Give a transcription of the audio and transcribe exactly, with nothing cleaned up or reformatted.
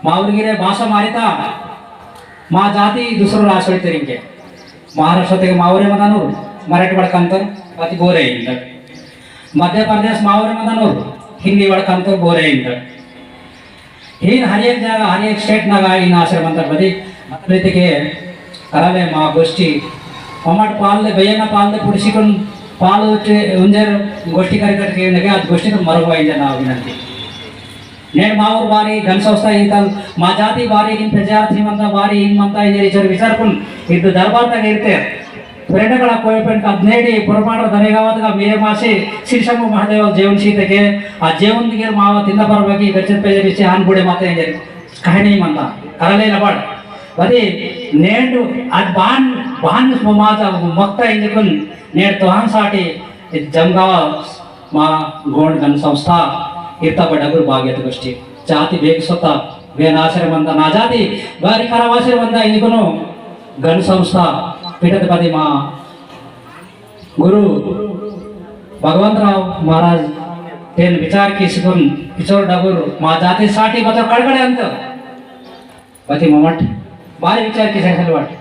मावुर गिरे भाषा मारिता, मा जाति दूसरो राष्ट्र तेरिंके। महाराष्ट्र ते मावुरे मदनूर, मराठी वड़कंतर, अति बोरे इंदर। मध्य प्रदेश मावुरे मदनूर, हिंदी वड़कंतर बोरे इंदर। हीन हर एक जगह, हर एक state नगा इन आश्रम अंतर बदी, मतलब के करले मा गोष्ठी, ममट पाल दे, भैया ना पाल दे, पुरुषिकुन पाल उच्चे, उंजर गोष्ठी करी करके नगे, आज गोष्ठी तो मरो हुआ इंजर ना विनंती। नेड मावुर बारी गण संस्था इतल, मा जाति बारी इन प्रजाति मंता बारी इन मंता इंजर इचर विचार कुन इद दरबार तक इरते। प्रेरणा कड़ा कोई पेन कदनेडी पुरमाण दरेगावत का मेरे मासे श्री शंभु महादेव जेवन सीते के आ जेवन दिगेर मावा तिंदा पर बाकी गच्चन पे जब इसे आन बूढ़े माते इंजर कहानी मंता करले नबड़। बदी नेड अद बान बान समाज अब मक्ता इंजकुन नेड तोहान साटी जमगाव मा गोंड गण संस्था इत्ता बड़ा गुरु भाग्यत गोष्ठी जाति बेग सोता बेन आश्रय मंदा ना जाति बारी खराब आश्रय मंदा इनको गण संस्था पीठत पदी मा गुरु भगवंत राव महाराज तेन विचार की सुकुन पिछोर डगुर मा जाति साटी बतो कड़कड़े अंत पति ममट बारी विचार की सैसल वाट